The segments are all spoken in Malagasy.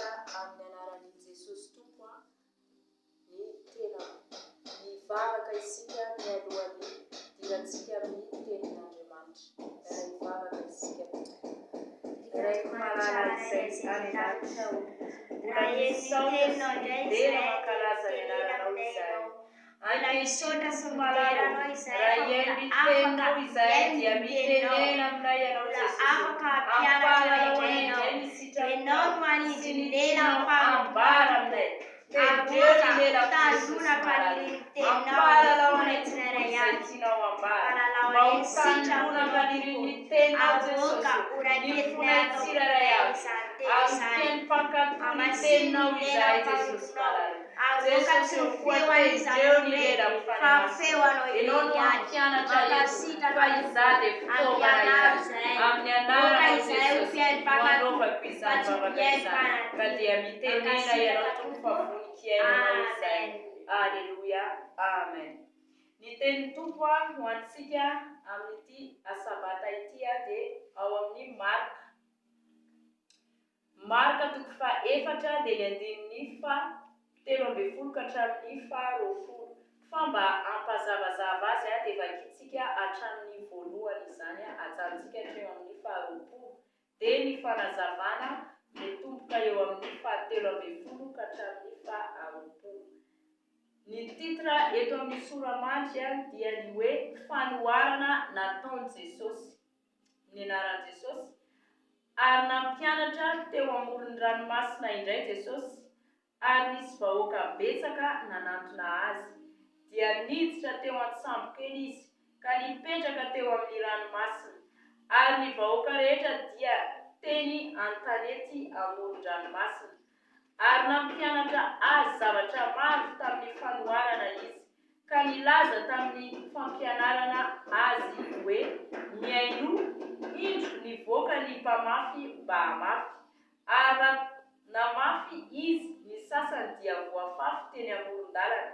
rehetra amin'ny anaran'i Jesosy Tompo ny tenako. Mivavaka isika mialohan'ny hidirantsika amin'ny tenin'Andriamanitra. Hivavaka isika. Raiko malala izay any an-danitra ô, mbola misaotra sy midera mankalaza ny anaranao izahay. Ankehitriny Tompo malala ô, raha hihaino ny teninao izahay dia mitenena aminay Ianao Jesosy ô, ampahalalao anay indray ny sitraponao sy ny tianao ambara aminay. Tendreo ny lelako Jesosy malala ô, ampahalalao anay Tompo izay tianao ambara, mba ho tandroana ampanirin'ny teninao Jesosy ô, ny fonay tsirairay avy, ary ho mpihaino mpankatò ny teninao izahay Jesosy malala. Jesosy ô, koa tendreo ny lelako Fanahy Masina. Ianao no hampianatra eto, fa izaho dia fitaovana ihany. Amin'ny anaranao Jesosy no anaovako izany vavaka izany, ka dia mitenena Ianao Tompo fa vonon-kihaino Anao izahay. Aleloia. Amen. Ny tenin'ny Tompo ho antsika amin'ity Sabata ity dia ao amin'ny Marka. Marka toko faha-efatra dia ny andininy faha-13 ka hatramin'ny faha-20. Fa mba hampazavazava azy dia vakintsika hatramin'ny voalohany izany, ajanontsika hatreo amin'ny faha-20. Dia ny fanazavana mitomboka eo amin'ny faha-13 ka hatramin'ny faha-20. Ny titre eto amin'ny sora-mandry dia ny hoe Fanoharana nataon'i Jesosy. Ny anaran'i Jesosy. Ary nampianatra teo amoron'ny ranomasina indray Jesosy, ary nisy vahoaka betsaka nanantona Azy. Dia niditra teo an-tsambokely Izy, ka nipetraka teo amin'ny ranomasina. Ary ny vahoaka rehetra dia teny an-tanety amoron-dranomasina. Ary nampianatra azy zavatra maro tamin'ny fanoharana Izy, ka nilaza tamin'ny fampianarana azy hoe, Mihainoa, indro nivoaka ny mpamafy mba hamafy. Ary raha namafy izy, ny sasany dia voafafy teny amoron-dalana,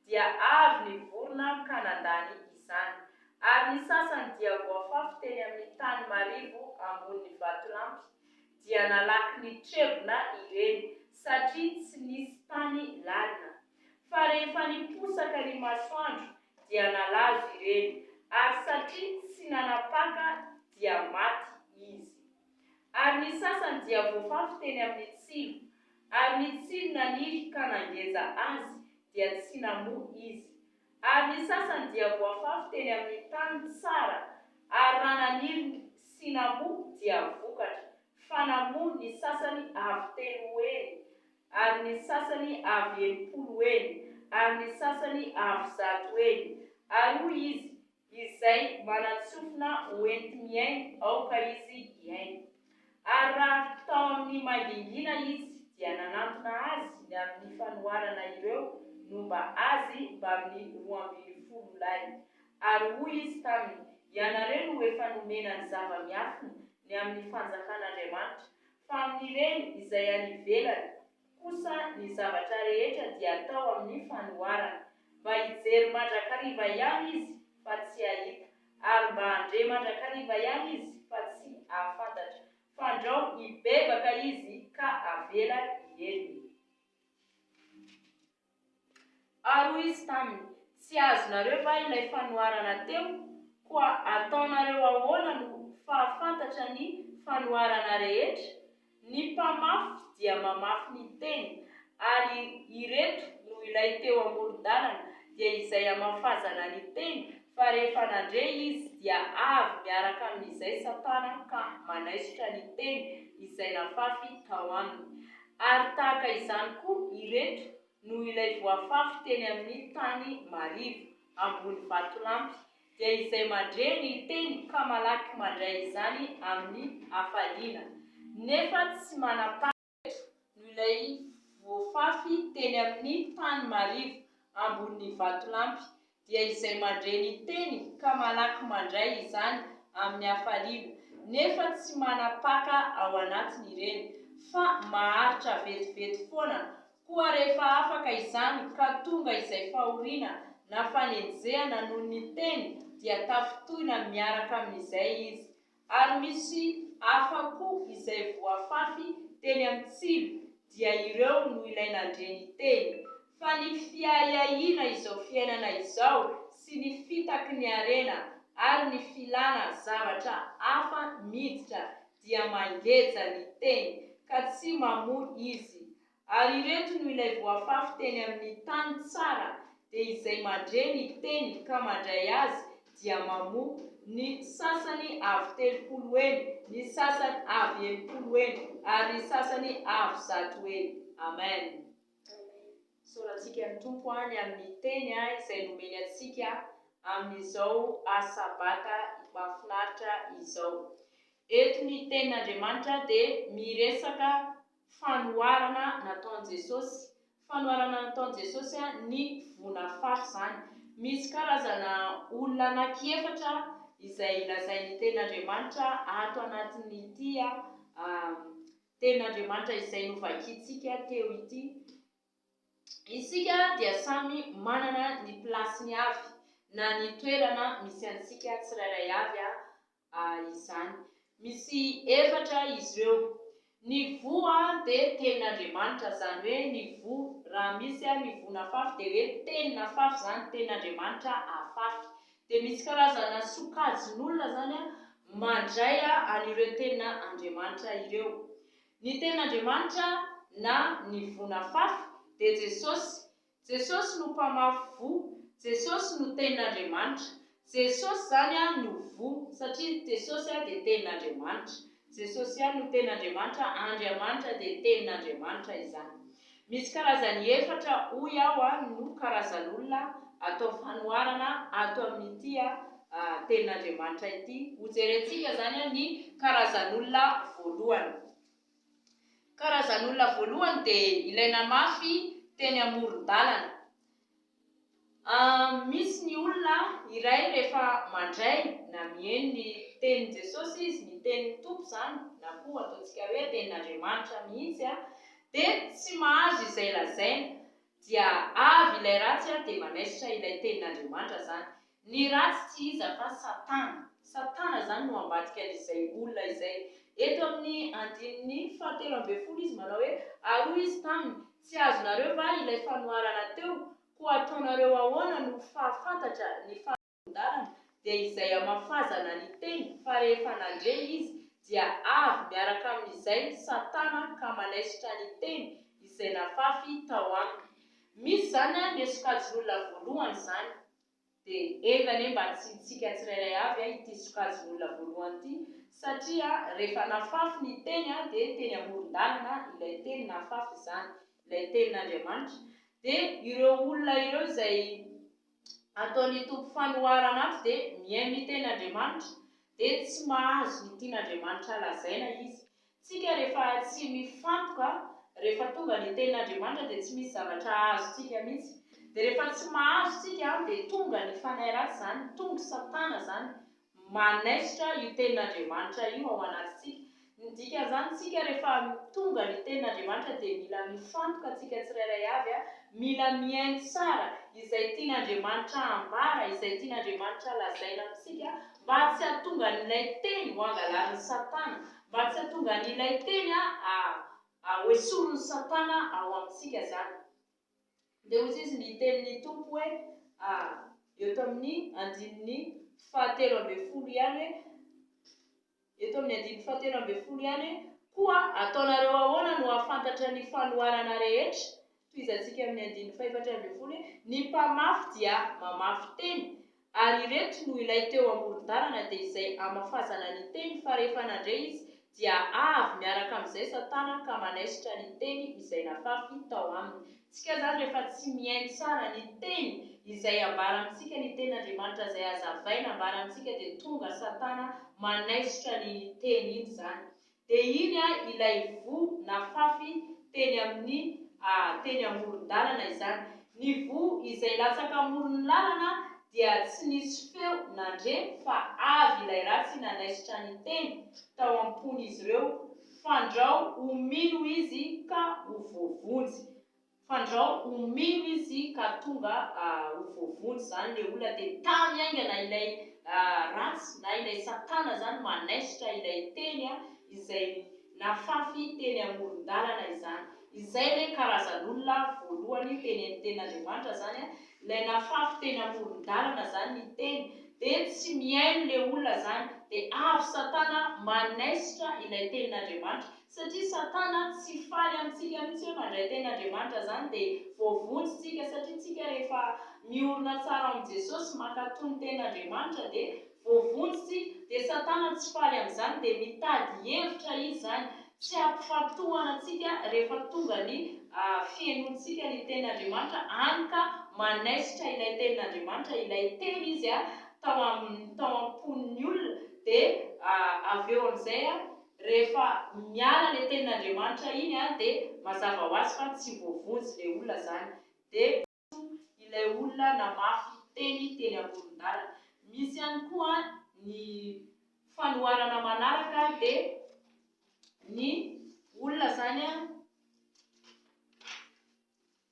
dia avy ny vorona ka nandany izany. Ary ny sasany dia voafafy teny amin'ny tany marivo ambonin'ny vatolampy, dia nalaky nitrebona ireny, satria tsy nisy tany lalina. Fa rehefa niposaka ny masoandro dia nalazo ireny, ary satria tsy nanapaka dia maty izy. Ary ny sasany dia voafafy teny amin'ny tsilo, ary ny tsilo naniry ka nangeja azy dia tsy namoa izy. Ary ny sasany dia voafafy teny amin'ny tany tsara, ary raha naniry sy namoa dia vokatra, fa namoa ny sasany avo telo heny, ary ny sasany avo 60 heny, ary ny sasany avo 100 heny. Ary hoy izy, Izay manan-tsofina ho enti-mihaino, aoka izy hihaino. Ary raha tao amin'ny mangingina izy, dia nanantona azy ny amin'ny fanoharana ireo nomba azy mbamin'ny 12 lahy. Ary hoy izy taminy, Ianareo no efa nomena ny zava-miafina ny amin'ny fanjakan'Andriamanitra, fa amin'ireny izay any ivelany kosa ny zavatra rehetra dia atao amin'ny fanoharana, mba hijery mandrakariva ihany izy fa tsy hahita, ary mba handre mandrakariva ihany izy fa tsy hahafantatra, fandrao hibebaka izy ka havela ny helony. Ary hoy izy taminy, Tsy azonareo va ilay fanoharana teo? Koa ataonareo ahoana no fahafantatra ny fanoharana rehetra? Ny mpamafy dia mamafy ny teny, ary ireto no ilay teo amoron-dalana, dia izay amafazana ny teny, fa rehefa nandre izy dia avy miaraka amin'izay Satana ka manaisotra ny teny izay nafafy tao aminy. Ary tahaka izany koa ireto no ilay voafafy teny amin'ny tany marivo, ambony vatolampy, dia izay mandre ny teny ka malaky mandray izany amin'ny hafaliana, nefa tsy manam-pa. Ireto no ilay voafafy teny amin'ny tany marivo, ambonin'ny vatolampy, dia izay mandre ny teny ka malaky mandray izany amin'ny hafaliana, nefa tsy manam-paka ao anatiny ireny, fa maharitra vetivety foana, koa rehefa afaka izany ka tonga izay fahoriana na fanenjehana noho ny teny, dia tafintohina miaraka amin'izay izy. Ary misy hafa koa izay voafafy teny amin'ny tsilo, dia ireo no ilay nandre ny teny. Fa ny fiahiahiana izao fiainana izao sy ny fitaky ny harena ary ny filana zavatra hafa miditra dia mangeja ny teny, ka tsy mamoa izy. Ary ireto no ilay voafafy teny amin'ny tany tsara, dia izay mandre ny teny ka mandray azy dia mamoa, ny sasany avo 30 heny, ny sasany avo 60 heny, ary ny sasany avo 100 heny. Amen. Isaorantsika ny Tompo ny amin'ny teny izay nomeny antsika amin'izao Sabata mahafinaritra izao. Eto ny tenin'Andriamanitra dia miresaka fanoharana nataon'i Jesosy. Fanoharana nataon'i Jesosy ny voa nafafy izany. Misy karazana olona anankiefatra izay lazain'ny tenin'Andriamanitra ato anatin'ity Tenin'Andriamanitra izay novakintsika teo ity. Isika dia samy manana ny place-ny avy na ny toerana misy antsika tsirairay avy izany. Misy efatra izy ireo. Ny voa dia Tenin'Andriamanitra, izany hoe ny voa, raha misy ny voa nafafy dia hoe teny nafafy izany, Tenin'Andriamanitra afafy. Dia misy karazana sokajin'olona izany mandray an'ireo Tenin'Andriamanitra ireo. Ny Tenin'Andriamanitra na ny voa nafafy dia Jesosy. Jesosy no mpamafy voa, Jesosy no Tenin'Andriamanitra. Jesosy izany no voa, satria Jesosy dia Tenin'Andriamanitra. Jesosy ihany no Tenin'Andriamanitra, Andriamanitra dia Tenin'Andriamanitra izany. Misy karazany efatra hoy aho no karazan'olona atao fanoharana ato amin'ity Tenin'Andriamanitra ity. Hojerentsika izany ny karazan'olona voalohany. Karazan'olona voalohany dia ilay namafy teny amoron-dalana. Misy ny olona iray rehefa mandray na miheno ny tenin'i Jesosy izy, ny tenin'ny Tompo izany, na koa ataontsika hoe tenin'Andriamanitra mihitsy, dia tsy mahazo izay lazaina, dia avy ilay ratsy dia manaisotra ilay tenin'Andriamanitra izany. Ny ratsy tsy iza fa Satana. Satana izany no ambadika an'izay olona izay. Eto amin'ny andininy fahatelo ambin'ny folo izy manao hoe, Ary hoy izy taminy, Tsy azonareo va ilay fanoharana teo? Koa ataonareo ahoana no fahafantatra ny fanondalana, dia izay hamafazana ny teny, fa rehefa nandre izy, dia avy miaraka amin'izay Satana ka manaisotra ny teny izay nafafy tao aminy. Misy izany ny sokajin'olona voalohany izany. Dia enga anie mba tsy tsika tsirairay avy ity sokajin'olona voalohany ity, satria rehefa nafafy ny teny dia teny amoron-dalana ilay teny nafafy izany, ilay tenin'Andriamanitra. Dia ireo olona ireo izay ataon'ny Tompo fanoharana ato dia mihaino ny tenin'Andriamanitra, dia tsy mahazo ny tian'Andriamanitra lazaina izy. Tsika rehefa tsy mifantoka, rehefa tonga ny tenin'Andriamanitra dia tsy misy zavatra azontsika mihitsy. Dia rehefa tsy mahazo tsika dia tonga ny fanahy ratsy izany, tonga satana izany manaisotra io tenin'Andriamanitra io ao anatintsika. Ny dikan'izany tsika rehefa tonga ny tenin'Andriamanitra dia mila mifantoka tsika tsirairay avy, mila mihaino tsara izay tian'Andriamanitra ambara, izay tian'Andriamanitra lazaina amintsika mba tsy hahatonga an'ilay teny ho angalarin'i satana. Mba tsy hahatonga an'ilay teny hoesorin'i Satana ao amintsika izany. Dia hoy izy ny tenin'ny Tompo hoe, eto amin'ny andininy fahatelo ambin'ny folo ihany hoe, eto amin'ny andininy fahatelo ambin'ny folo ihany hoe, koa ataonareo ahoana no hahafantatra ny fanoharana rehetra? Tohizantsika amin'ny andininy fahefatra ambin'ny folo hoe, ny mpamafy dia mamafy teny, Ary ireto no ilay teo amoron-dalana dia izay hamafazana ny teny fa rehefa nandre izy dia avy miaraka amin'izay satana ka manaisotra ny teny izay nafafy tao aminy. Tsika izany rehefa tsy mihaino tsara ny teny izay ambara amintsika ny tenin'Andriamanitra izay hazavaina ambara amintsika dia tonga satana manaisotra an'iny teny iny izany. Dia iny ilay voa nafafy teny amin'ny teny amoron-dalana izany. Ny voa izay latsaka amoron'ny lalana dia tsy nisy feo nandre fa avy ilay ratsy nanaisotra ny teny tao am-pon'izy ireo fandrao ho mino izy ka ho voavonjy. Fandrao ho mino izy ka tonga ho voavonjy izany le olona dia tamy haingana ilay ratsy na ilay satana izany manaisotra ilay teny izay nafafy teny amoron-dalana izany. Izay ilay karazan'olona voalohany tenenin'ny Tenin'Andriamanitra izany, ilay nafafy teny amoron-dalana izany ny teny, dia tsy mihaino ilay olona izany, dia avy Satana manaisotra ilay Tenin'Andriamanitra, satria Satana tsy faly amintsika mihitsy hoe mandray Tenin'Andriamanitra izany dia voavonjy tsika, satria tsika rehefa miorina tsara ao amin'i Jesosy, mankatò ny Tenin'Andriamanitra dia Voavonjy tsika, dia satana tsy faly amin'izany dia mitady hevitra izy izany tsy hampifantohana antsika rehefa tonga ny fihenoantsika ny tenin'Andriamanitra any ka manaisotra ilay tenin'Andriamanitra, ilay teny izy tao amin'ny tao am-pon'ny olona dia avy eo amin'izay rehefa miala ilay tenin'Andriamanitra iny dia mazava ho azy fa tsy voavonjy ilay olona izany dia ilay olona namafy teny teny amoron-dalana. Misy ihany koa ny fanoharana manaraka dia ny olona izany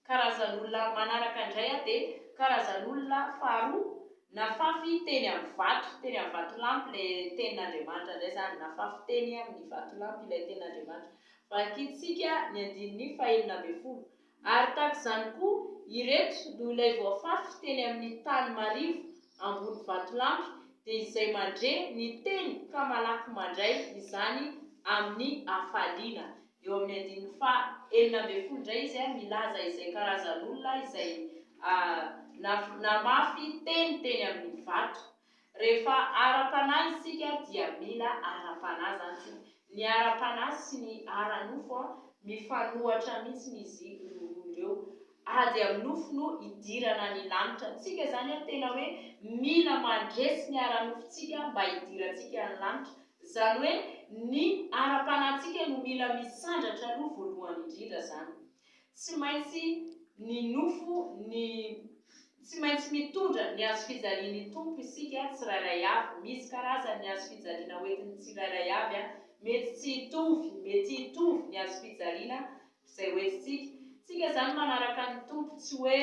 karazan'olona manaraka indray dia karazan'olona faharoa nafafy teny amin'ny vato, teny amin'ny vatolampy ilay tenin'Andriamanitra indray izany, nafafy teny amin'ny vatolampy ilay tenin'Andriamanitra. Vakintsika ny andininy fahenina ambin'ny folo. Ary tahaka izany koa, ireto no ilay voafafy teny amin'ny tany marivo ambony vatolampy, dia izay mandre ny teny ka malaky mandray izany amin'ny hafaliana. Eo amin'ny andininy faha 16 indray izy milaza izay karazan'olona izay namafy teny teny amin'ny vato. Rehefa ara-panahy isika dia mila ara-panahy izany isika. Ny ara-panahy sy ny ara-nofo mifanohatra mihitsy izy roa ireo. Ady amin'ny nofo no idirana ny lanitra. Tsika izany tena hoe mila mandresy ny ara-nofontsika mba hidirantsika ny lanitra. Izany hoe ny ara-panahintsika no mila misandratra aloha voalohany indrindra izany. Tsy maintsy ny nofo ny Tsy maintsy mitondra ny hazofijalian'ny Tompo isika tsirairay avy. Misy karazany ny hazofijaliana hoentin'ny tsirairay avy. Mety tsy hitovy, mety hitovy ny hazofijaliana izay hoentintsika. Tsika izany manaraka ny Tompo tsy hoe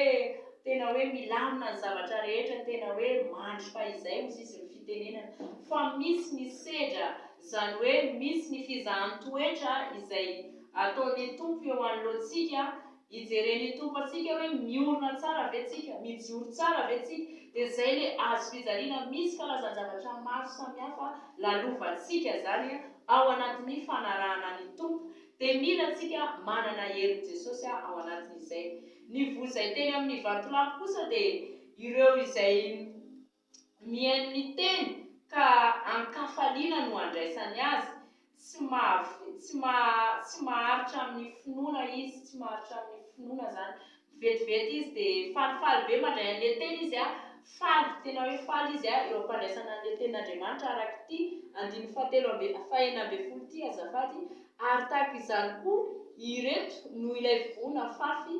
tena hoe milamina ny zavatra rehetra, tena hoe mandry fahizay hozy izy ny fitenenana. Fa misy ny sedra, izany hoe misy ny fizahan-toetra izay ataon'ny Tompo eo anoloantsika. Hijeren'ny Tompo antsika hoe miorina tsara ve tsika, mijoro tsara ve tsika, dia zay le hazo fijaliana, misy karazan-javatra maro samihafa lalovantsika zany ao anatin'ny fanarahana ny Tompo, dia mila tsika manana herin'i Jesosy ao anatin'izay. Ny voa izay teny amin'ny vatolampy kosa dia ireo izay mihaino ny teny ka an-kafaliana no andraisany azy, tsy tsy tsy maharitra amin'ny finoana izy, tsy maharitra amin'ny finoana izany, vetivety izy dia falifaly be mandray an'ilay teny izy an, faly, tena hoe faly izy an, eo am-pandraisana an'ilay tenin'Andriamanitra araka ity andininy fahatelo amby, fahenina ambin'ny folo ity azafady, ary tahaka izany koa ireto no ilay voa nafafy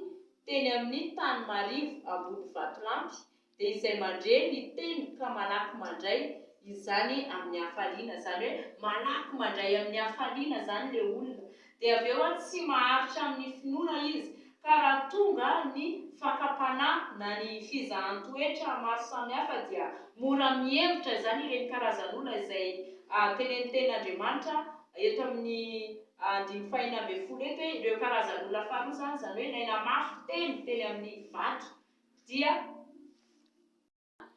teny amin'ny tany marivo ambony vatolampy, dia izay mandre ny teny ka malaky mandray izany amin'ny hafaliana, izany hoe malaky mandray amin'ny hafaliana izany ilay olona, dia avy eo tsy maharitra amin'ny finoana izy, ka raha tonga ny fakam-panahy na ny fizahan-toetra maro samihafa dia mora mihemotra izany ireny karazan'olona izay tenenin'ny tenin'Andriamanitra eto amin'ny andininy fahenina ambin'ny folo eto hoe ireo karazan'olona faharoa izany, izany hoe ilay namafy teny teny amin'ny vato dia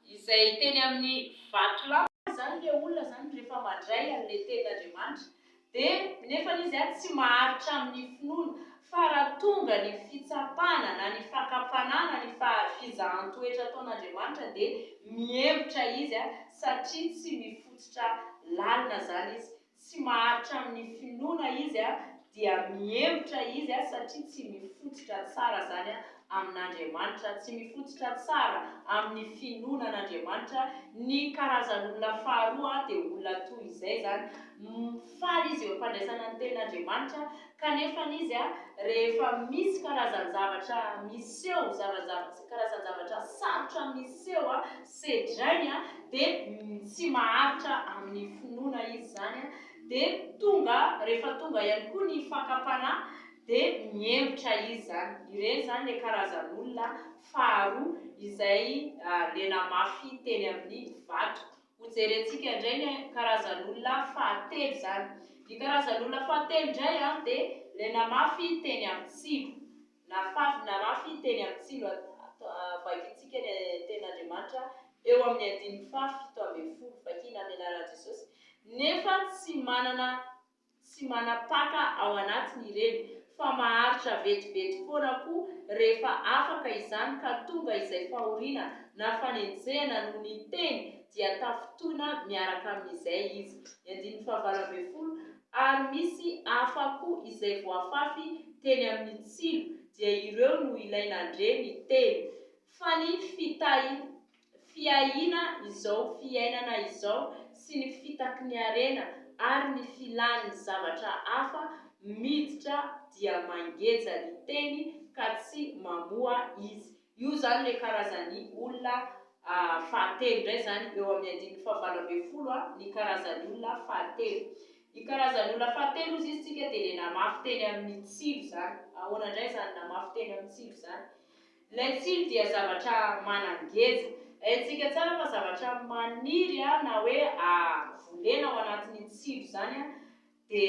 izay teny amin'ny vatolampy. Izany ilay olona izany rehefa mandray an'ilay tenin'Andriamanitra dia nefa izy tsy maharitra amin'ny finoana fa raha tonga ny fitsapana na ny fakam-panahy na ny fizahan-toetra ataon'Andriamanitra dia mihemotra izy satria tsy mifototra lalina izany izy. Tsy maharitra amin'ny finoana izy dia mihemotra izy satria tsy mifototra tsara izany amin'Andriamanitra, tsy mifototra tsara amin'ny finoana an'Andriamanitra. Ny karazan'olona faharoa dia olona toy izay izany, faly izy eo am-pandraisana ny tenin'Andriamanitra kanefa izy rehefa misy karazan-javatra miseho, karazan-javatra sarotra miseho, sedrainy dia tsy maharitra amin'ny finoana izy izany dia tonga rehefa tonga ihany koa ny fakam-panahy dia mihemotra izy izany. Ireny izany ilay karazan'olona faharoa izay le namafy teny amin'ny vato. Hojerentsika indray ny karazan'olona fahatelo izany. Ny karazan'olona fahatelo indray dia ilay Ilay namafy teny amin'ny tsilo. Nafafy, namafy teny amin'ny tsilo. Vakintsika ny tenin'Andriamanitra eo amin'ny andininy faha 17. Vakina amin'ny anaran'i Jesosy. Nefa tsy manana Tsy manapaka ao anatiny ireny fa maharitra vetivety foana koa rehefa afaka izany ka tonga izay fahoriana na fanenjehana noho ny teny dia tafintohina miaraka amin'izay izy. Ny andininy fahavalo ambin'ny folo, Ary misy hafa koa izay voafafy teny amin'ny tsilo dia ireo no ilay nandre ny teny fa ny fitahi fiahiana izao fiainana izao sy ny fitaky ny harena ary ny filàny zavatra hafa miditra dia mangeja ny teny ka tsy mamoa izy. Io izany ilay karazan'ny olona fahatelo indray izany eo amin'ny andininy fahavalo ambin'ny folo ny karazan'ny olona fahatelo. Ny karazan'ny olona fahatelo hozy izy tsika dia ilay namafy teny amin'ny tsilo izany. Ahoana indray izany namafy teny amin'ny tsilo izany? Ilay tsilo dia zavatra manangeja. Haintsika tsara fa zavatra maniry na hoe volena ao anatin'ny tsilo izany dia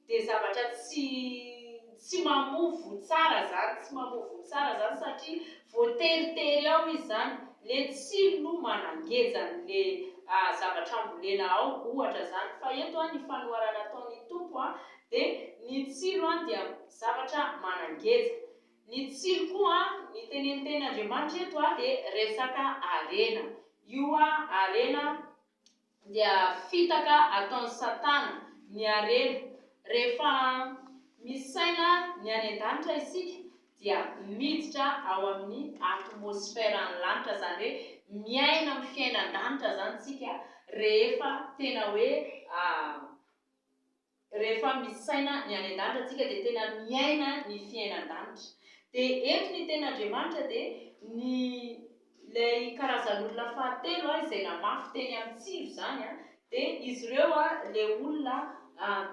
dia zavatra tsy tsy mamoa voa tsara izany, tsy mamoa voa tsara izany satria voateritery ao izy izany. Ilay tsilo no manangeja an'ilay zavatra ambolena ao ohatra izany. Fa eto ny fanoharana ataon'ny Tompo dia ny tsilo dia zavatra manangeja. Ny tsilo koa, ny tenenin'ny tenin'Andriamanitra eto dia resaka harena. Io harena dia fitaka ataon'i Satana, ny harena. Rehefa misaina ny any an-danitra isika dia miditra ao amin'ny atmosferan'ny lanitra, izany hoe miaina amin'ny fiainan-danitra izany isika rehefa tena hoe Rehefa misaina ny any an-danitra tsika dia tena miaina ny fiainan-danitra. Dia eto ny tenin'Andriamanitra dia ny ilay karazan'olona fahatelo izay namafy teny amin'ny tsilo izany dia izy ireo ilay olona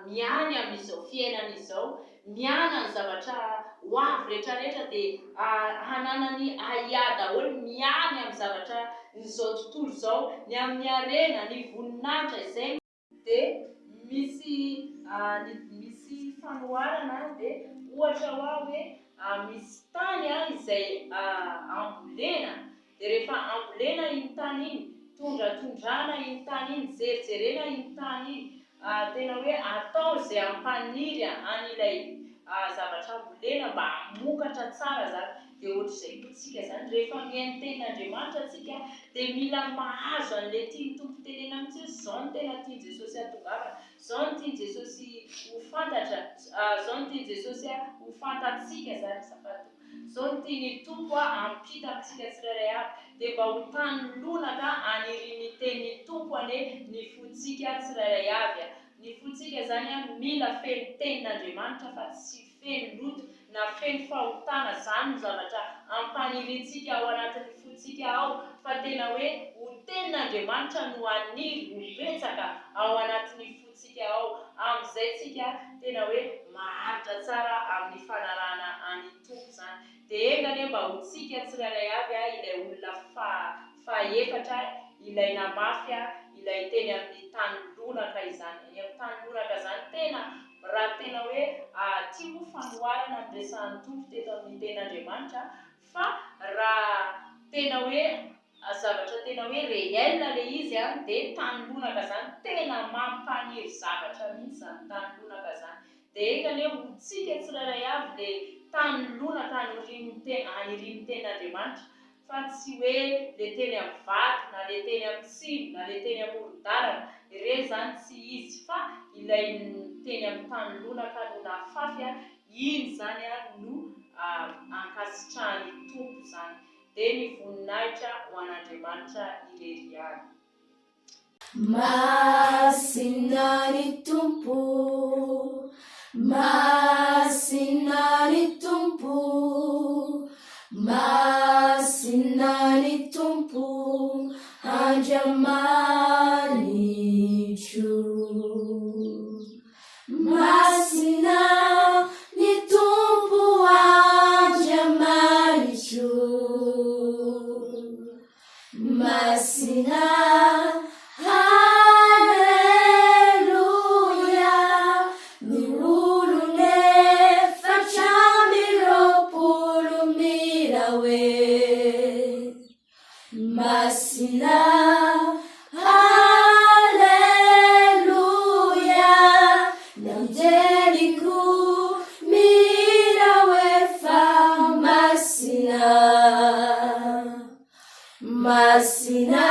miany amin'izao fiainana izao, miana ny zavatra ho avy rehetrarehetra dia hananany ahiahy daholo, miany amin'ny zavatra izao tontolo izao, ny amin'ny harena, ny voninahitra izay. Dia misy misy fanoharana dia ohatra hoa hoe misy tany izay ambolena dia rehefa ambolena iny tany iny, tondratondrana iny tany iny, jerijerena iny tany iny, tena hoe atao izay hampaniry an'ilay zavatra ambolena mba hamokatra tsara izany. Dia ohatr'izay koa tsika izany, rehefa mihaino tenin'Andriamanitra tsika dia mila mahazo an'ilay tian'ny Tompo tenena mihitsy hoe izao no tena tian'i Jesosy hahatongavana, izao no tian'i Jesosy ho fantatra, izao no tian'i Jesosy ho fantatsika izany, azafady Tompo, izao no tian'ny Tompo hampita amintsika tsirairay avy, dia mba ho tany lonaka anirian'ny tenin'ny Tompo anie ny fontsika tsirairay avy. Ny fontsika izany mila feno tenin'Andriamanitra fa tsy feno loto na feno fahotana, izany no zavatra ampanirintsika ao anatin'ny fontsika ao fa tena hoe ho tenin'Andriamanitra no haniry ho betsaka ao anatin'ny fontsika ao, amin'izay tsika tena hoe maharitra tsara amin'ny fanarahana an'i Tompo izany. Dia enga anie mba ho tsika tsirairay avy ilay olona fahaefatra ilay namafy ilay teny amin'ny tany lonaka izany, eny amin'ny tany lonaka izany tena Raha tena hoe aty moa fanoharana no resahan'ny Tompo teto amin'ny tenin'Andriamanitra fa raha tena hoe zavatra tena hoe réel le izy an dia tany lonaka zany tena mampaniry zavatra mihitsy zany tany lonaka zany dia enga anie ho tsika tsirairay avy le tany lonaka anirian'ny tenin'Andriamanitra fa tsy hoe le teny amin'ny vato na le teny amin'ny tsilo na le teny amoron-dalana, ireny izany tsy izy fa ilay teny amin'ny tany lonaka no nafafy a, iny izany a no ankasitrahan'ny Tompo izany. Dia ny voninahitra ho an'Andriamanitra irery ihany. Masina ny Tompo, Masina ny Tompo, Masina ny Tompo Andriamanitro. Masina ny Tompo Andriamanitro. Masina, Haleloia, ny olon'eto. Masina, Aleloia, ny anjeliko mihira hoe fa masina, masina.